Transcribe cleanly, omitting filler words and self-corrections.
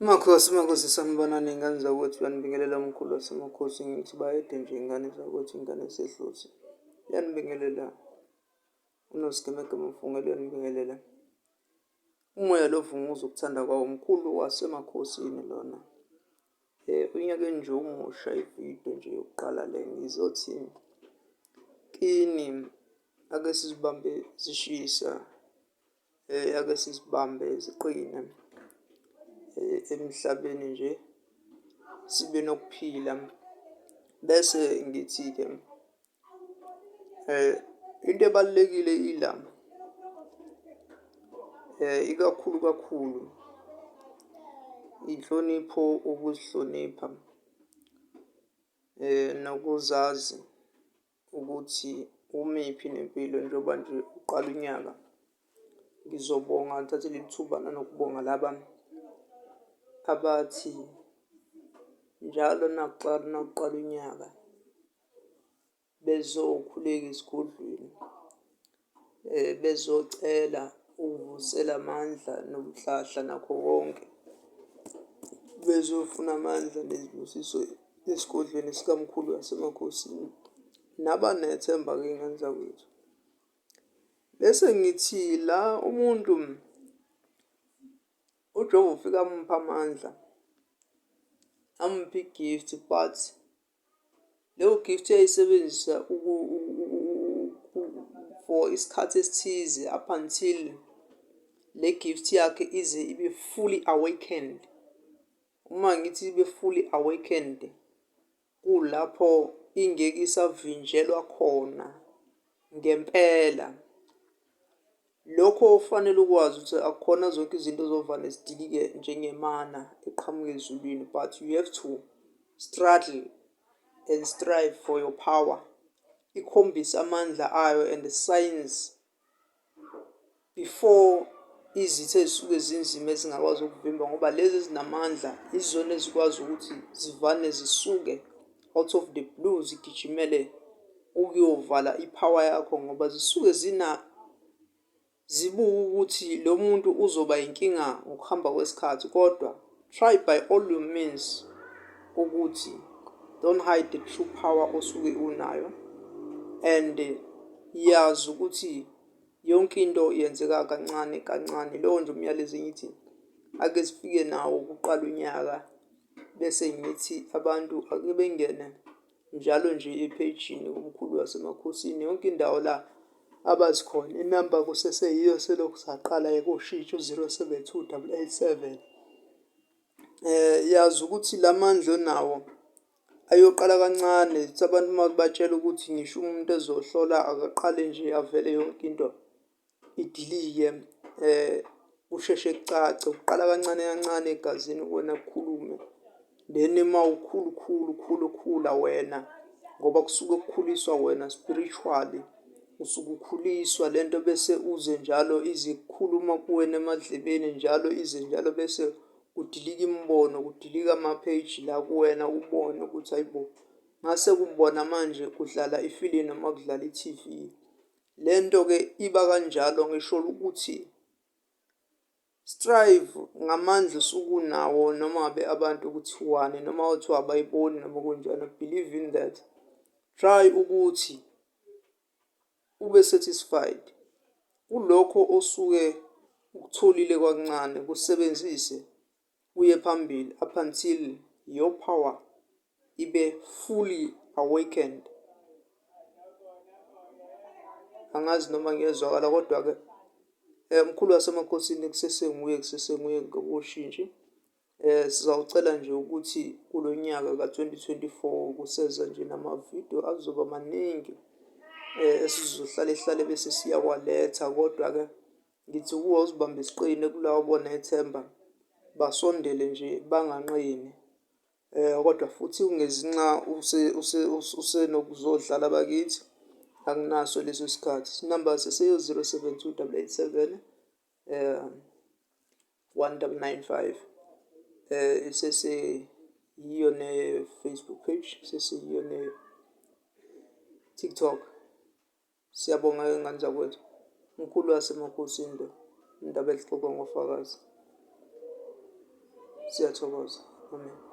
Makhosi, makhosi, sanibonani iy'ngane zakwethu. Uyanibingelela umkhulu wasemakhosi, ngithi bayede nje iy'ngane zakwethu, iy'ngane zedlozi. Uyanibingelela uNosigemegeme Mfungelo, uyanibingelela umoya lo vunguza ukuthanda kwawo, umkhulu wasemakhosini lona. Unyakeni nje omusha, ividiyo nje yokuqala le, ngizothi kini ake sizibambe zishisa, ake sizibambe ziqine emhlabeni nje sibe nokuphila. Bese ngithi-ke into ebalulekile ila, ikakhulu kakhulu inhlonipho, ukuzihlonipha nokuzazi ukuthi umiphi nempilo njengoba nje uqala unyaka. Ngizobonga ngithathe leli thuba nanokubonga laba abathi njalo nakuqala unyaka bezokhuleka esigodlweni, bezocela ukuvusela amandla nobuhlahla nakho konke, bezofuna amandla nezibusiso esigodlweni sikamkhulu wasemakhosini. Nabanethemba-ke iy'ngane zakwethu. Bese ngithi la umuntu uJehova ufike amuphe amandla, amuphe i-gift, but leyo gift uyayisebenzisa for isikhathi esithize up until le gift yakhe ize ibe fully awakened. Uma ngithi ibe fully awakened, kulapho ingeke isavinjelwa khona ngempela. Lokho kufanele ukwazi ukuthi akukhona zonke izinto ezovane zidilike njengemana eqhamuka ezulwini, but you have to struggle and strive for your power. Ikhombise amandla ayo and the signs before izitha ezisuke zinzima ezingakwazi ukuvimba, ngoba lezi ezinamandla izona ezikwazi ukuthi zivane zisuke out of the blue zigijimele ukuyovala i-power yakho, ngoba zisuke zina zibuka ukuthi lo muntu uzoba inkinga ngokuhamba kwesikhathi. Kodwa try by all your means ukuthi don't hide the true power osuke unayo, and yazi ukuthi yonke into yenzeka kancane kancane. Lowo nje umyalezo engithi ake sifike nawo kuqala unyaka. Bese ngithi abantu ake bengene njalo nje ephejini kumkhulu wasemakhosini, yonke indawo la abazi khona. Inamba kuseseyiyo selokhu saqala, ayikoshintsha, u-072 887. Yazi ukuthi la mandla onawo ayoqala kancane. Zithi abantu uma kubatshela ukuthi ngisho umuntu ezohlola akaqale nje avele yonke into idilike, kusheshe kucace. Kuqala kancane kancane egazini kuwena kukhulume, then uma ukhula ukhula ukhula ukhula wena, ngoba kusuke kukhuliswa wena spiritually, usuke ukhuliswa lento, bese uze njalo ize kukhuluma kuwena emadlebeni njalo, ize njalo, bese kudilika imibono, kudilika ama-page la kuwena, ubone ukuthi hayibo, ngase kubona manje kudlala ifilimu noma kudlala i-TV. Le nto-ke iba kanjalo. Ngisho ukuthi strive ngamandla osuke unawo, noma ngabe abantu kuthiwani, noma kuthiwa abayiboni, noma kunjani, believe in that. Try ukuthi ube satisfied kulokho osuke ukutholile kwakuncane, kusebenzise uye phambili up until your power ibe fully awakened. Angazi noma ngiyezwakala, kodwa-ke mkhulu wasemakhosini kusesenguye, kusesenguye, ngikushintshi. Sizawucela nje ukuthi kulo nyaka ka-2024 kuseza nje namavidiyo azoba maningi, esizohlale hlale bese siyawaletha. Kodwa-ke ngithi kuwe uzibambe isiqine kulabo bonethemba, basondele nje banganqeni. Kodwa futhi ungezinxa usenokuzodlala bakithi, anginaso leso sikhathi. Inamba seseyo 072 887 1995, iseseyiyo ne-Facebook page, iseseyiyo ne-TikTok. Siyabonga-ke ngane zakwethu. Umkhulu wasemakhosini lo, indaba ezixoxwa ngofakazi. Siyathokoza. Amen.